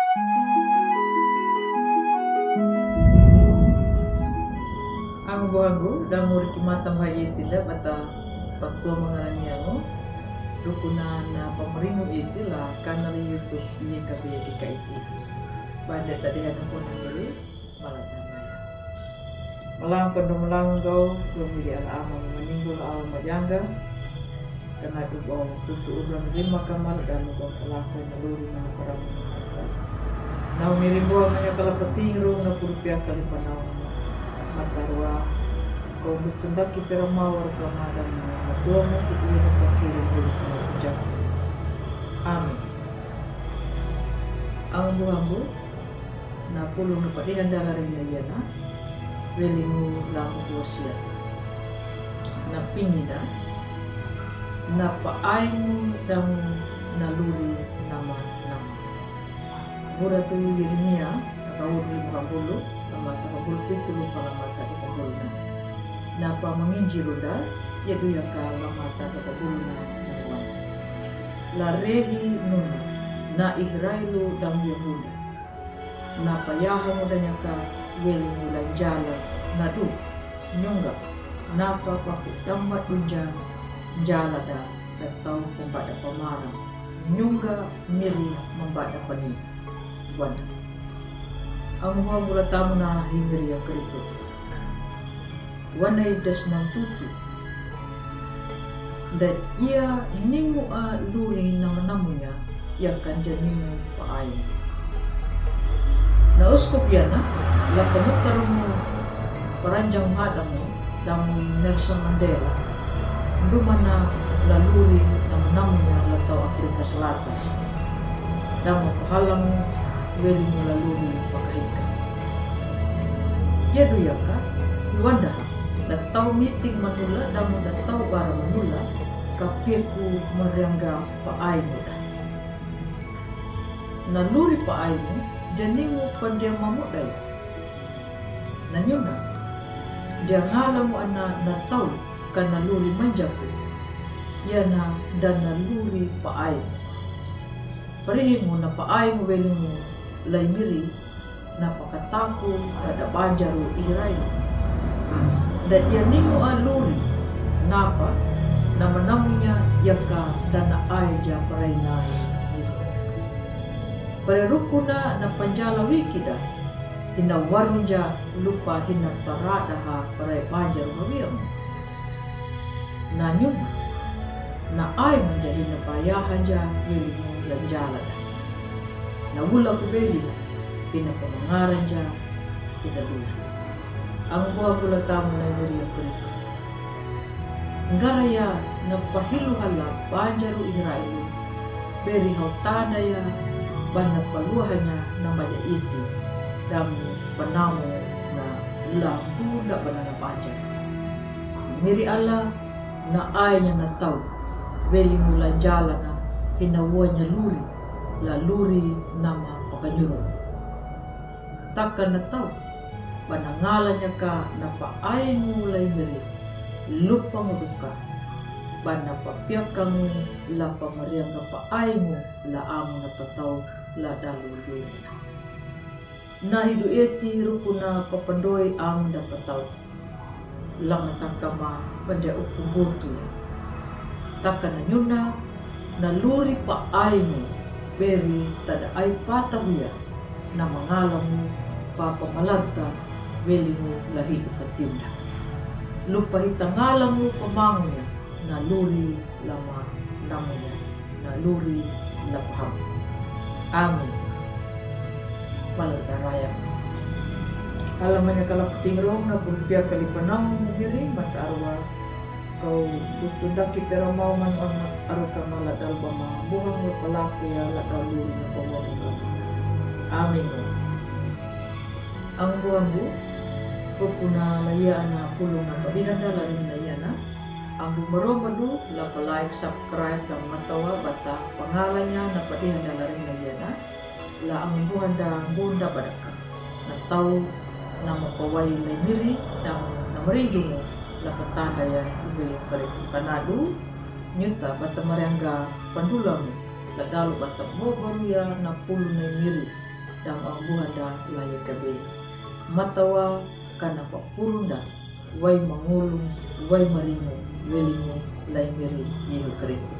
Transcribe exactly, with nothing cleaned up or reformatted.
Angu buhangu, damu riki mata mai iti la bata patua mangaraniangu, rukuna na pamaringu iti la kanali YouTube iye kabe dika iti. Bande tadi hanu kona miri, malatana. Malang kondo malang gau, gau miri ala ama maningul ala majanga. Kana du bau kutu urang lima kamal dan bau pelaku naluri mana parang. Nau miri bau manya kala peting rung na purpia kali panau. Matarua, kau betul dak ki pera mawar kama dan matua mu kutu urang pakiri rung na ujak. Amin. Ambu ambu, na pulung na padihan dalaring na iyana, welingu lamu kuasia. Na pinina, na paaingu damu naluri nama nama. Buratu Yeremia, na kauri mukabulu, na mata kabulu pitu, na mata kabulu na. Na pamanginji runda, ya duya ka na mata kabulu na, na wan. La rehi nuna, na Israelu damu Yahuda. Na payaha mudanya ka weli mula jala nadu nyunga napa paku damba dunja jala da da tau pembada pamara nyunga miri membada pani wana. Amua mula tamu na himiri ya keritu. Wana i das mantutu. Dan ia ningu a luri nama namunya ia kanja ningu paai. Na uskup iana la pamukarumu paranjang madamu damu Nelson Mandela. Dumana la luri nama namunya la tau Afrika Selatan. Damu pahalamu welimu la luri pakahika. Ia duyaka iwanda. Da tau miting manula damu da tau bara manula, kapiaku mariangga paaingu da. Na luri paaingu, janingu pandia mamudai. Na nyuna, dia ngalamu ana na tau ka na luri manjaku, iana da na luri paaingu. Parihingu na paaingu welimu lai miri, na pakataku na da banjaru Israel. Da ia ningu a luri napa na manamunya iaka da na aija parai nai. Pare rukuna na panjala wikida hina warunja lupa hina paradaha parai banjaru hawiamu. Na nyuma, na ai manja hina payahanja welimu lanjalada. Na wula ku beli hina pamangaranja hina luri. Ang bua bula tamu na yuri ya kuritu. Ngaraya na pahilu hala banjaru Israelu. Beri hau tanda ya bana paluahanya na maya iti. Damu panamu na la bunda bana na banjaru. Miri Allah na ainya na tau, weli mula jalana hina uanya luri, la luri nama pakanyuru. Taka na tau, bana ngalanya ka na pa aimu lai miri, lupa nguduka, bana pa piakamu la pa marianga pa aimu la amu na patau la dalu luri. Na hidu eti rukuna papandoi amu da patau. Lama takama pande uku botu. Taka na nyuna na luri pa aimu beri tada ai pata huya na mangalamu pa pamalarta welimu la hidu patiunda. Lupa hita ngalamu pamangunya na luri lama namunya na luri la paham. Amin. Malarta raya. Alamanya kala peting rong na pulpia kali panau mugiri mata arwa kau butundaki pera mau man on aruka mala dalbama buhang la palaku ya la dalu na pamau. Amin. Ang buambu, pupuna la ia ana pulung na padihan da la rin la ia na. Ambu maromadu la pa like, subscribe dan matawa bata pangalanya na padihan da la rin la ia na. La ambu handa bunda badaka na tau nama pawai lai miri dan na merindumu la patanda ya ibe paritu kanadu nyuta bata mariangga pandulamu la dalu bata bobaru ya na pulu na miri. Dama buhanda laye kabe. Matawa kana papurunda, wai mangulung, wai maringu, welingu, lai meri Yihu Kristu.